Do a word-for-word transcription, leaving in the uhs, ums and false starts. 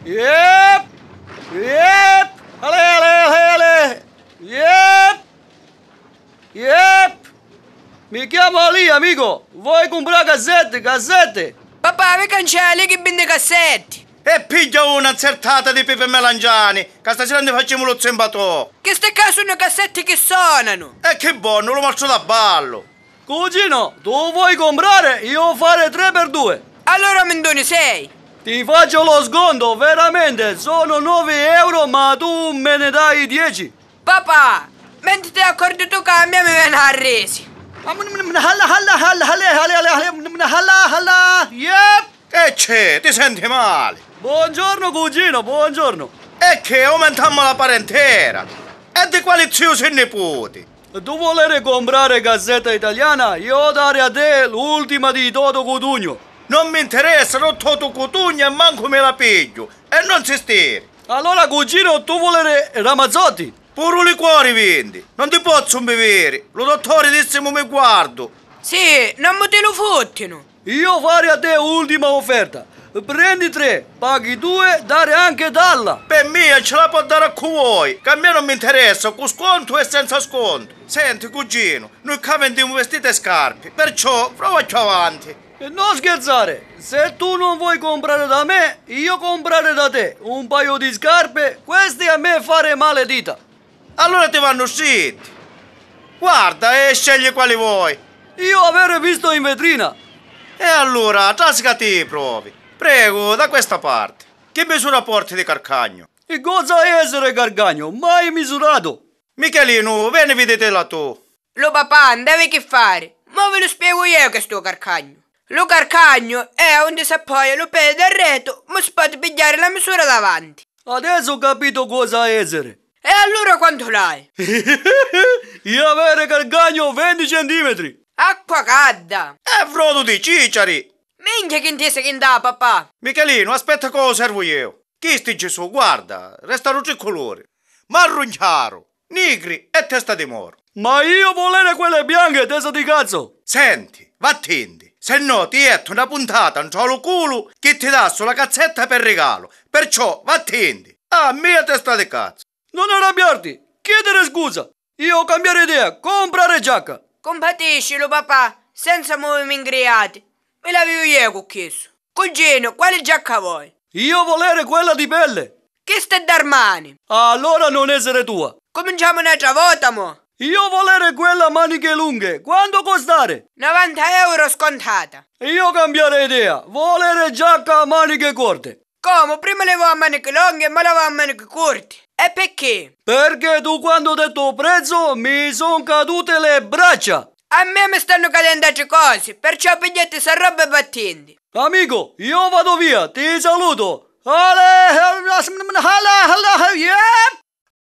Yep! Yep! Ale, ale, ale, ale! Yep! Yep! Mi chiamo Ali, amico! Vuoi comprare cassette? Cassette? Papà, mi canciali chi vindi cassetti! E pigghia una nzertata di pipi e melangiani, ca stasera ndi facemu lu zimbatò! Chisti ccà sunnu cassetti chi sonanu! E chi bonu, lu mastru da ballu! Cugino, tu vuoi comprare? Io fare tre per due. Allora mi nduni sei. Ti faccio lo sconto, veramente, sono nove euro, ma tu me ne dai dieci. Papà, mentiti d'accordu tu ca a mia mi veni a risi. Yep. E c'è, ti senti mali? Buongiorno cugino, buongiorno. E che aumentammo la parentela? E di quali ziu si niputi? Tu volere comprare gazzetta italiana? Io dare a te l'ultima di Toto Cutugno. Non mi interessa, non Toto Cutugno e manco mi la pigghiu. E non si stiri. Allora cugino tu volere Ramazzotti? Puru li cuori vindi. Non ti pozzu mbiviri. Lu dottore dissemu mi guardu. Sì, non mu ti lu futtinu. Io fari a te ultima offerta. Prendi tre, paghi due, dare anche dalla. Pe mia ce la po dare a cu vuoi, ca a mia non mi interessa, cu scontu e senza scontu. Senti, cuginu, nui ccà vendimu vestiti e scarpi, perciò prova cchiù avanti. E non scherzare, se tu non vuoi comprare da me, io comprare da te un paio di scarpe, questi a me fare male dita. Allura ti vannu stritti. Guarda e scegli quali vuoi. Io avere visto in vetrina. E allura trasi ca ti provi. Prego, da questa parte. Chi misura porti di carcagnu? E cosa essere carcagno? Mai misurato. Michelinu, veni viditela tu. Lu papà, ndevi chi fari. Mo vi lu spiegu ieu chistu carcagnu. Lu carcagnu è unni s'appoia lu pedi arretu, mu si poti pigghiari la misura davanti. Adesso ho capito cosa essere. E allura quantu l'hai? Io avere carcagno venti centimetri. Acqua cadda! E frodu di ciciari! Minchia chi ntisa chi ntà, papà! Michelinu, aspetta ca u servu ieu. Chisti ci su, guarda, restaru tri culuri. Marru nchiaru, nigri e testa di moru. Ma io volere quelle bianche, testa di cazzo! Senti, vattindi, se no ti jettu na puntata ntra lu culu chi ti dassu la cazzetta per rigalu, perciò vattindi! Ah, mia testa di cazzo! Non arrabbiarti, chiedere scusa! Io cambiare idea, comprare giacca! Cumpatisci lu papà, senza movimi ngriati. Mi la viu ieu cu chissu. Cuginu, quali giacca voi? Io volere quella di pelle! Chista è d'Armani! Allora non essere tua! Cuminciamu n'atra vota mo! Io volere quella maniche lunghe, quanto costare? Novanta euro scontata! Io cambiare idea, volere giacca a maniche corte! Comu? Prima li vo a manichi longhi e mo la vo a manichi curti. E picchì? Perché tu quando ho detto prezzo mi son cadute le braccia! A mia mi stannu cadendu atri cosi, perciò pigghiatti ssa robba e vattindi. Amico, io vado via, ti saluto. Ale, ale, ale, ale, yep.